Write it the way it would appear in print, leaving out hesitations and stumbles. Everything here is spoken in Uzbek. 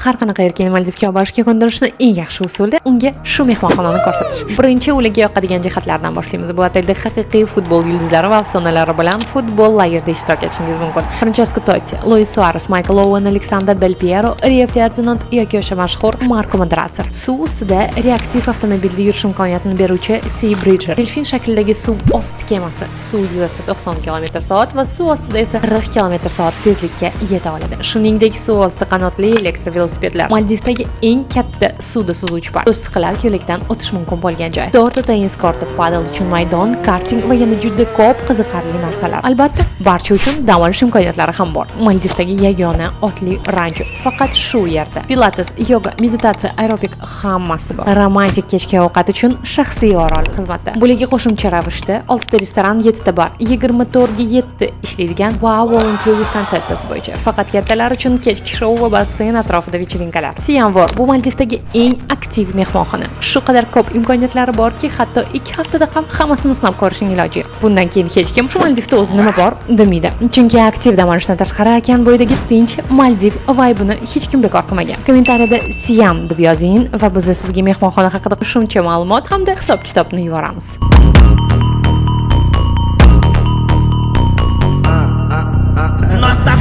Har qanaqa erkakni Maldivga olib borishga ko'ndirishni eng yaxshi usuli unga shu mehmonxonani ko'rsatish. Birinchi ularga yoqadigan jihatlardan boshlaymiz. Bu otelda haqiqiy futbol yulduzlari va afsonalari bilan futbol lagerida ishtirok etishingiz mumkin. Franchesko Totti, Luis Suares, Maykl Ouen, Aleksandr Del Piero, Rio Ferdinand yoki o'sha mashhur Marko Materazzi. Suv ustida reaktiv avtomobilda yurish imkoniyatini beruvchi Sea Bridger, delfin shaklidagi suv osti kemasi suv yuzasida 90 km/soat va suv ostida esa 40 km/soat tezlikka yeta oladi. Shuningdek, suv osti qanotli elektrovelosipedlar. Maldivdagi eng katta suvda suzuvchi park. To'siqlar yo'lakdan o'tish mumkin bo'lgan joy. To'rtta tennis korti, padel uchun maydon, karting va yana juda ko'p qiziqarli narsalar. Albatta, barcha uchun dam olish imkoniyatlari ham bor. Maldivdagi yagona otli rancho faqat shu yerda. Pilates, yoga, meditatsiya, aerobik, hammasi bor. Romantik kechki ovqat uchun shaxsiy orol xizmatda. Bularga qo'shimcha ravishda 6 ta restoran, 7 ta bar, 24 ga 7 ishlaydigan Wow All Inclusive konsepsiyasi bo'yicha. Faqat kattalar uchun kechki shou va basseyn atrofida вечеринка lar. Siam bu Maldivdagi eng aktiv mehmonxona. Shu qadar ko'p imkoniyatlari borki, hatto 2 haftada ham hammasini sinab ko'rishning iloji yo'q. Bundan keyin hech kim shu Maldivda o'zi nima bor demaydi. Chunki aktiv dam olishdan tashqari okean bo'yidagi tinch Maldiv vibe hech kim bekor qilmagan. Kommentariyada Siam deb yozing va biz sizga mehmonxona haqida qo'shimcha ma'lumot hamda hisob-kitobni yuboramiz. Nós tá